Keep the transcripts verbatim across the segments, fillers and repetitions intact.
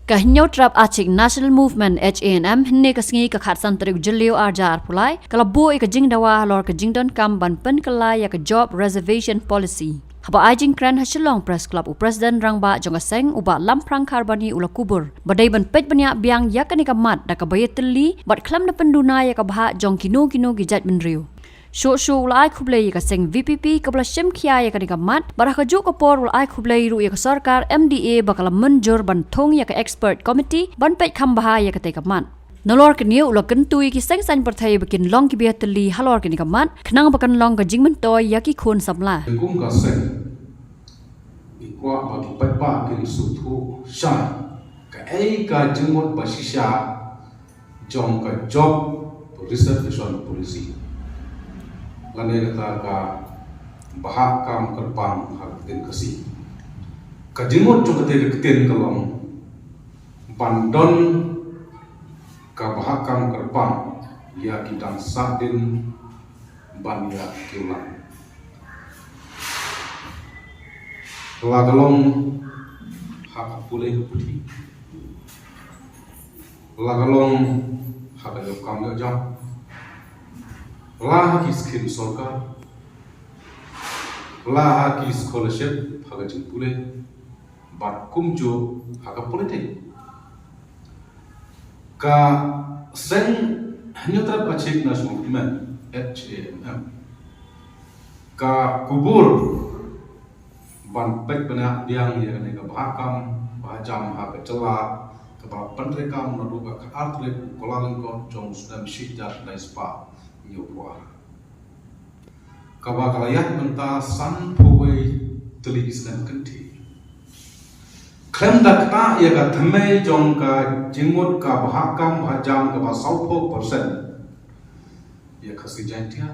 Ka Hynñiewtrep Achik National Movement, H A N M, hynne ka sngi ka khatsan tarik Jylliew arhajar arphew lai, ka la buh ïa ka jingdawa halor ka jingdonkam ban pynkylla ïa ka Job Reservation Policy. Haba ai jingkren ha Shillong Press Club, u President Rangbah jong ka seng, u Bah Lamphrang Kharbani, u la kubur ba dei ban peit bniah biang ïa kane ka mat da kaba ïatylli bad khlem da pynduna ïa ka bhah jong kino kino ki jaitbynriew. Shuh shuh u la ai khublei ïa ka seng V P P kaba la shim khia ïa kane ka mat, bad ha kajuh ka por u la ai khublei ruh ïa ka sorkar M D A ba ka la mynjur ban thung ïa ka expert committee ban peit kham bha ïa katei ka mat. Nalor kane u la kyntu ïa ki seng saiñ pyrthei ba kin long kiba ïatylli halor kane ka mat, khnang ba kan long ka jingmyntoi ïa ki khun samla. Kum ka seng, ngi kwah ba ki paidbah kin sngewthuh shai kaei ka jingmut ba shisha jong ka Job Reservation Policy, lane kata ka bhah kam kyrpang ha ka ktien Khasi. Ka jingmut jong kata ka ktien ka long ban don ka bhah kam kyrpang ïa ki dang sahdien ban ïa kiwlang. La ka long ha ka pule ka puthi, la ka long ha ka ïoh kam ïoh jam, la ha ki skim sorkar, la ha ki scholarship ha ka jingpule, bad kumjuh ha ka politik. Ka seng Hynñiewtrep Achik National Movement, H A N M, ka kubur ban peit bniah biang ïa kane ka bhah kam bhah jam ha ka jylla, kaba la pyntreikam naduh ka khatar tarik u Kyllalyngkot jong u snem shi hajar khyndai spah hynñiewphew ar, kaba ka la ïaid mynta sanphew wei tylli ki snem kynthih. Khlem da ktah ïa ka thymmei jong ka jingmut ka bhah kam bhah jam kaba sawphew percent ïa Khasi Jaiñtia,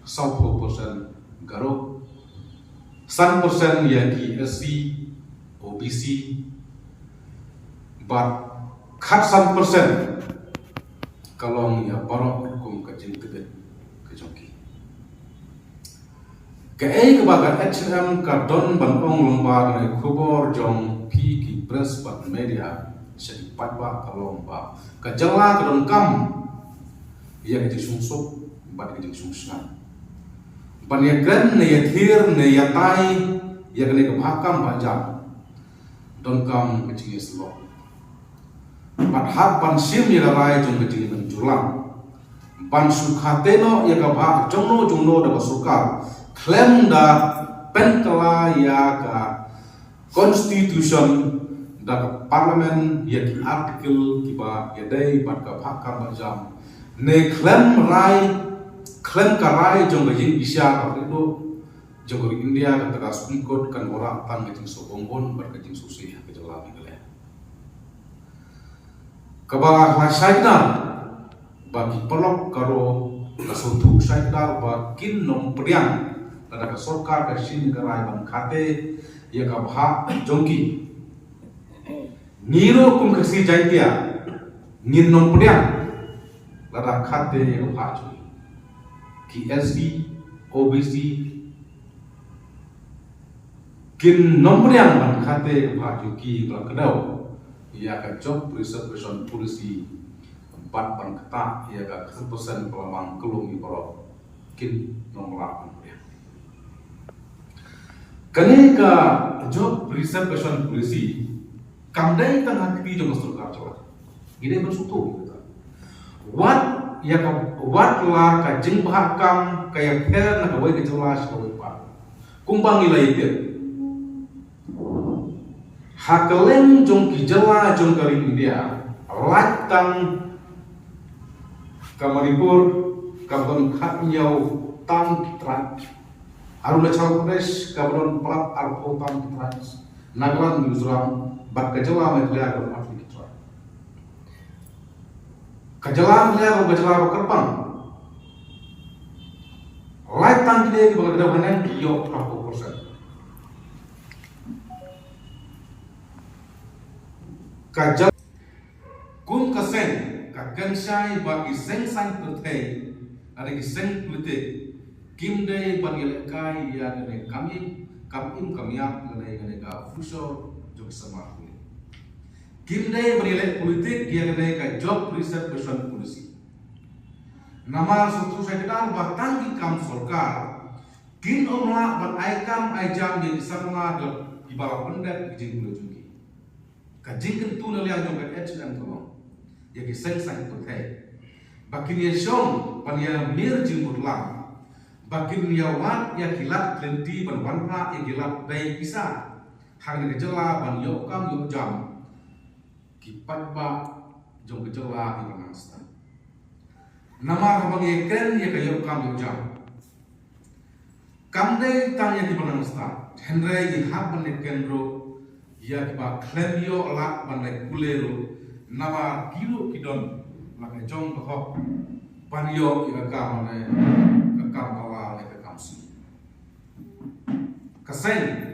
sawphew percent Garo, san percent ïa ki S C, O B C, bad khatsan percent ka long ïa baroh katkum ka jingtbit ka jong ki. Kaei kaba ka H A N M ka don ban ong lyngba kane ka khubor jong phi ki press bad media sha ki paidbah ka long ba ka jylla ka donkam ïa ka jingsngewsuk bad ka jingsngewsyngan ban ïakren ne ïathir ne ïatai ïa kane ka bhah kam bhah jam. Donkam ka jingïasyllok bad hap ban shim ïa ka rai jong ka jingïalam jurlang ban shu khate noh ïa ka bhah jongno jongno da ka sorkar khlem da pynkylla ïa ka constitution da ka parliament ïa ki article kiba ïadei bad ka bhah kam bhah jam, ne khlem rai, khlem ka rai jong ka ïing bishar ka ri duh jong ka ri India, kata ka Supreme Court, kan wanrah tang ka jingsngewbha bun bad ka jingsngewsih ha ka jylla Meghalaya. Kaba la shai kdar ba ki paralok Garo la sngewthuh shai kdar ba kin ym pdiang lada ka sorkar ka shim ka rai ban khate ïa ka bhah jong ki. Ngi ruh kum ka Khasi Jaiñtia ngin ym pdiang lada khate ïa ka bhah jong ki. Ki S C, O B C kin ym pdiang ban khate ïa ka bhah jong ki, ba la kdew ïa ka Job Reservation Policy bad ban ktah ïa ka khatsan percent ba la mang kyllum ïa baroh. Kin ym lah ban pdiang. Kane ka Job Reservation Policy kam dei tang ha ka kti jong ka sorkar jylla. Ngi dei ban sngewthuh ïa kata. Wat ïa ka, wat la ka jingbhah kam ka ïapher na kawei ka jylla sha kawei pat, kumba ngi la ïatip, ha kylleng jong ki jylla jong ka ri India, lait tang ka Manipur kaba don khathynñiew tam ki tribe, Arunachal Pradesh kaba don phra arphew tam ki tribe, Nagaland, Mizoram bad ka jylla Meghalaya kaba don arphew ki tribe. Ka jylla Meghalaya ka jylla ba kyrpang. Lait tang kine kiba kdew haneng ki ïoh phra phew percent. Ka jylla, kum ka seng, ka kynshai ba ki seng saiñ pyrthei, lane ki seng politik, kim dei ban ïalehkai ïa kane ka kam im, kam im kam ïap, lane kane ka future jong ki samla pule. Kim dei ban ïaleh politik ïa kane ka Job Reservation Policy. Namar sngewthuh shai kdar ba tang ki kam sorkar kin ym lah ban ai kam ai jam ïa ki samla kiba la pyndep ki jingpule jong ki. Ka jingkyntu na liang jong ka H N M ka long ïa ki seng saiñ pyrthei ba kin ïa shong ban ïa mir jingmut lang, ba kin ïa wad ïa ki lad lynti ban wanrah ïa ki lad bei pisa hangne ka jylla ban ïoh kam ïoh jam ki paidbah jong ka jylla kiba nang stad. Namar haba ngi kren ïa ka ïoh kam ïoh jam, kam dei tang ïa kiba nang stad, hynrei ngi hap ban ïa kren ruh ïa kiba khlem ïoh lad ban leit pule ruh, namar ki ruh ki don la ka jong ka hok ban ïoh ïa ka kam ne ka kam bala ne ka kam sih. Ka seng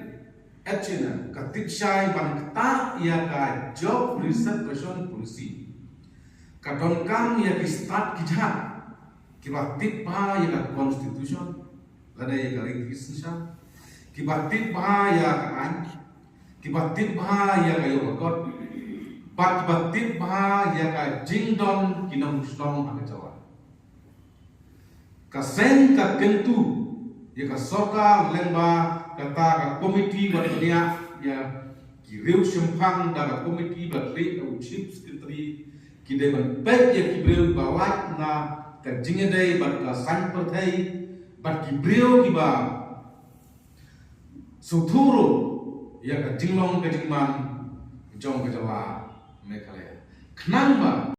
H N M ka tip shai ban ktah ïa ka Job Reservation Policy. Ka donkam ïa ki stad ki jait kiba tip bha ïa ka constitution, lane ïa ka ri ki synshar, kiba tip bha ïa ka aiñ, kiba tip bha ïa ka ïoh ka kot, bad kiba tip bha ïa ka jingdon ki nongshong ha ka jylla. Ka seng ka kyntu ïa ka sorkar lyngba kata ka komiti ba bniah ïa ki riew shemphang da ka komiti ba khlieh da u chief secretary, ki dei ban peit ïa ki briew ba lait na ka jingïadei bad ka saiñ pyrthei, bad ki briew kiba sngewthuh ruh ïa ka jinglong ka jingman jong ka jylla Meghalaya. Khnang ba